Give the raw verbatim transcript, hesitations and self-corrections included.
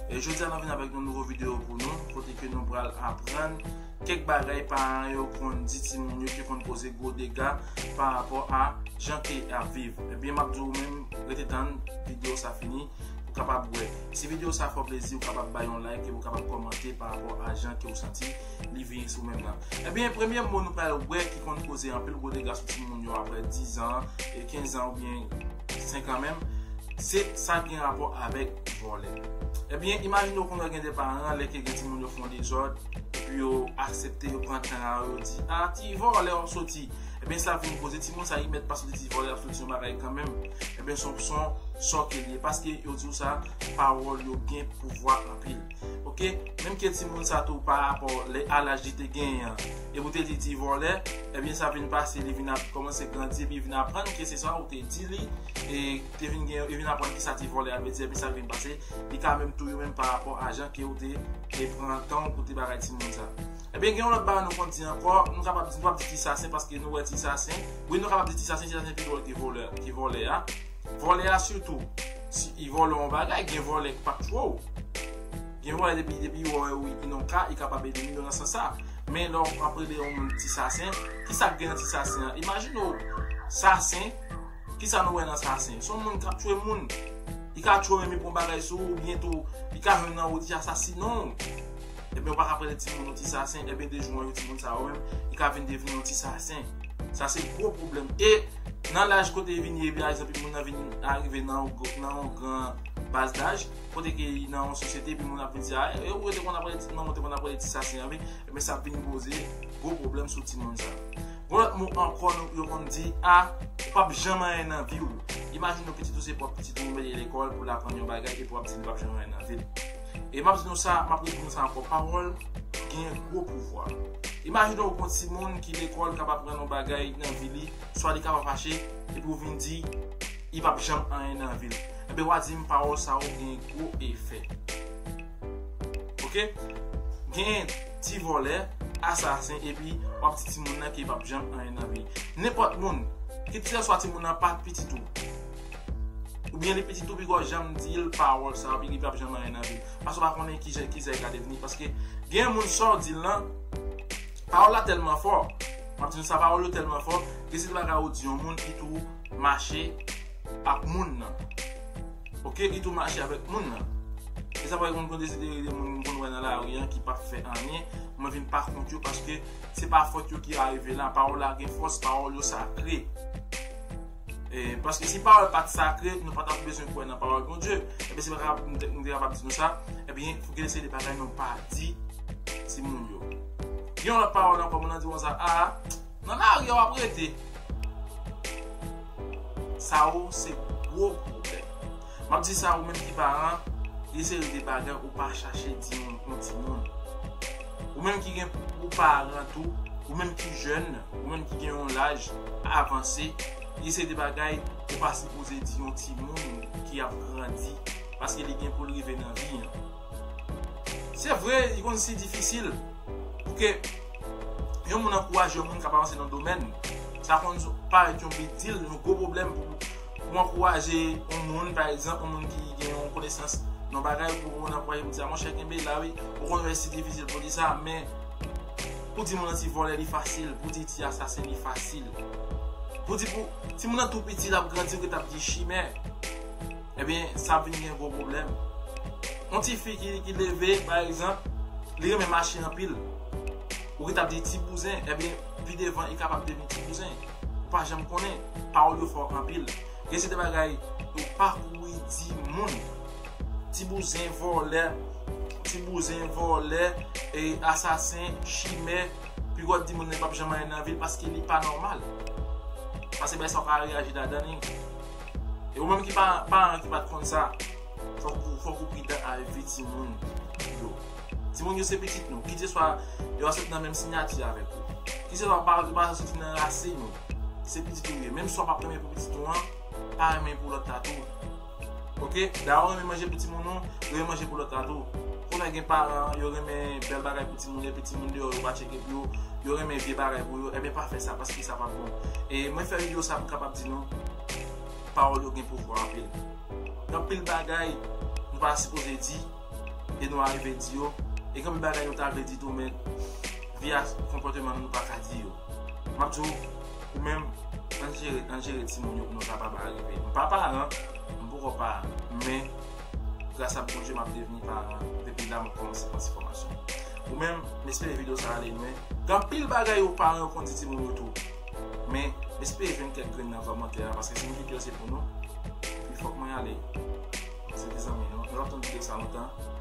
E jodi a nou vin avèk yon nouvo videyo pou nou, kote ke nou pral aprann kèk bagay paran yo konn di timoun yo ki konn koze gwo dega pa rapò a jan ke y ap viv. Ebyen, m ap di w menm, rete tann videyo sa fini pou w kapab wè. Si videyo sa fè w plezi, ou kapab bay yon like e ou kapab kòmante pa rapò a jan ke w santi li vini sou menm nan. Ebyen, premye mo nou pral wè ki konn koze anpil gwo dega sou timoun yo apre diz an, e kenz an oubyen senk an menm, se sa gen rapò avèk vòlè. Ebyen, imajine w konn wè gen de paran, lè ke gen timoun yo fè yon dezòd, epi yo aksepte, yo pran tan a yo, yo di, "A, ti vòlè w ap soti." Ebyen, sa vin koze timoun sa, li mèt pa soti, ti vòlè ap soti yon bagay kanmenm. Ebyen, se yon, se yon sò ke li ye, paske yo di w sa, pawòl yo gen pouvwa anpil. Oke? Menm ke timoun sa tou pa rapò lè a laj li te genyen an, epi w te di ti vòlè, ebyen sa vin pase, li vin ap kòmanse grandi, epi vin aprann ke se sa ou te di li, e te vin gen, e vin aprann ki sa ti vòlè a vle di, epi sa vin pase, li ka menm touye w menm pa rapò a jan ke ou te, te pran tan w pou te bagay timoun sa. Ebyen, gen yon lòt bagay nou konn di ankò, nou kapab di, nou p ap di ti sasen paske nou wè ti sasen, wi, nou kapab di ti sasen, ti sasen pi dwòl ke vòlè, ke vòlè a. Vòlè a sitou, si li vòlè yon bagay, gen vòlè k p ap tchwe w. Gen vòlè depi, depi li wè w, wi, li nan ka, li kapab elimine w nan sans sa. Men lè w ap rele yon moun ti sasen, ki sa k gen nan ti sasen an? Imajine w, sasen, ki sa nou wè nan sasen? Se yon moun k ap tchwe moun. Li ka tchwe w menm, li pran bagay sou ou, oubyen tou, li ka jwenn nan wout, li asasinen w. Ebyen, ou pa ka rele timoun yon ti sasen, ebyen, de jou an, yon timoun sa yo menm, li ka vin devni yon ti sasen. Sa se gwo pwoblèm. E nan laj kote li vin ye, pa egzanp, moun nan vin arive nan yon gwo, nan yon gran baz daj, kote ke li nan yon sosyete, epi moun ap vin di, "A, e ou te konn ap rele ti, manman te konn ap rele ti sasen an, wi." Ebyen, sa ap vin poze gwo pwoblèm sou timoun sa. Gon lòt mo ankò nou, yo konn di, "A, ou p ap janm anyen nan vi w." Imajine w pitit ou, se pwòp pitit ou, ou mete l lekòl pou l aprann yon bagay, epi w ap di li p ap janm anyen nan vi l. E m ap di nou sa, m ap repete nou sa ankò, pawòl gen gwo pouvwa. Imajine w gon timoun ki lekòl k ap aprann yon bagay nan vi li, swa li kapab fache, epi w vin di, li p ap janm anyen nan vi l. Ebyen, w a di m pawòl sa yo gen gwo efè. Oke? Gen ti vòlè, asasen, epi w ap di timoun nan ke li p ap janm anyen nan vi l. Nenpòt moun, kit se swa timoun nan pa t pitit ou, oubyen li pitit ou, poko janm di l pawòl sa, epi li p ap janm anyen nan vi l. Paske w pa konnen kijan, kijan li ka devni. Paske gen moun sa w di l lan, pawòl la tèlman fò. M ap di nou sa, pawòl yo tèlman fò, ke se de bagay ou di yon moun, li tou mache ak moun nan. Oke, li tou mache avèk moun nan. E sa fè konn konn deside de moun m konn wè nan lari an ki p ap fè anyen, mwen vin pa kont yo paske se pa fòt yo ki arive la. Pawòl la gen fòs, pawòl yo sakre. E, paske si pawòl pa t sakre, nou pa t ap bezwen kwè nan pawòl Bondye. Ebyen, se pa kapab, m te, m te kapab di nou sa. Ebyen, fòk gen seri de bagay nou pa di timoun yo. Gen yon lòt pawòl ankò, moun nan di konsa, a, nan lari a w ap rete. Sa yo se gwo pwoblèm. M ap di sa, ou menm ki paran, gen seri de bagay ou pa chache di yon, yon timoun. Ou menm ki gen, ou paran tou, ou menm ki jèn, ou menm ki gen yon laj avanse, gen seri de bagay ou pa sipoze di yon timoun ki ap grandi, paske li gen pou l rive nan vi an. Se vre, li konn si difisil pou ke yon moun ankouraje yon moun k ap avanse nan domèn. Sa konn parèt yon big deal, yon gwo pwoblèm pou, pou ankouraje yon moun, pa egzanp, yon moun ki gen yon konesans nan bagay, pou, pou ankouraje pou di, a, monchè, kenbe la, wi. Ou konn wè si difisil pou di sa, men pou di moun nan ti vòlè, li fasil. Pou di ti asasen, li fasil. Pou di pou timoun nan tou piti, l ap grandi, ou gentan ap di chimè. Ebyen, sa ap vin gen gwo pwoblèm. Yon tifi ki, ki leve, pa egzanp, li renmen mache anpil. Ou gentan ap di ti bouzen, ebyen, pi devan, li kapab devni ti bouzen. Ou pa janm konnen. Pawòl yo fò anpil. Gen seri de bagay ou pa kouri di moun. Ti bouzen, vòlè, ti bouzen, vòlè, e, asasen, chimè, pi w ap di moun nan p ap janm anyen nan vi l paske li pa nòmal. Paske bagay sa w ka reyaji ladan li. E ou menm ki pa, paran ki pa t konn sa, fòk ou, fòk ou pridan avèk vi timoun yo. Timoun yo se pitit nou, kit se swa yo pa soti nan menm siyati avèk ou, kit se swa pa, yo pa soti nan rasin ou, se pitit ou ye. Menm si w pa renmen pou pitit ou an, pa renmen pou lòt la tou. Oke? Dayè, ou renmen manje pou timoun ou, ou renmen manje pou lòt la tou. Kounye a gen paran, yo renmen bèl bagay pou timoun, epi timoun deyò, yo pa tcheke pou yo, yo renmen vye bagay pou yo, ebyen pa fè sa, paske sa p ap bon. E mwen fè videyo sa pou m kapab di nou, pawòl yo gen pouvwa anpil. Gen anpil bagay nou pa sipoze di, e nou arive di yo, e gen anpil bagay nou ta vle di tou, men via konpòteman nou, nou pa ka di yo. M ap di w, ou menm, ann jere, ann jere timoun yo pou nou kapab arive. M pa paran, m poko paran, men gras a Bondye, m ap devni paran. Depi la, m ap kòmanse pran ti fòmasyon. Ou menm, m espere videyo sa ale lwen. Gen anpil bagay yo paran yo konn di timoun yo tou. Men, m espere jwenn kèk grenn nan kòmantè a, paske si nou kite yo se pou nou. Epi fòk mwen ale. Se te zanmi nou. Nou ap tann videyo sa lontan.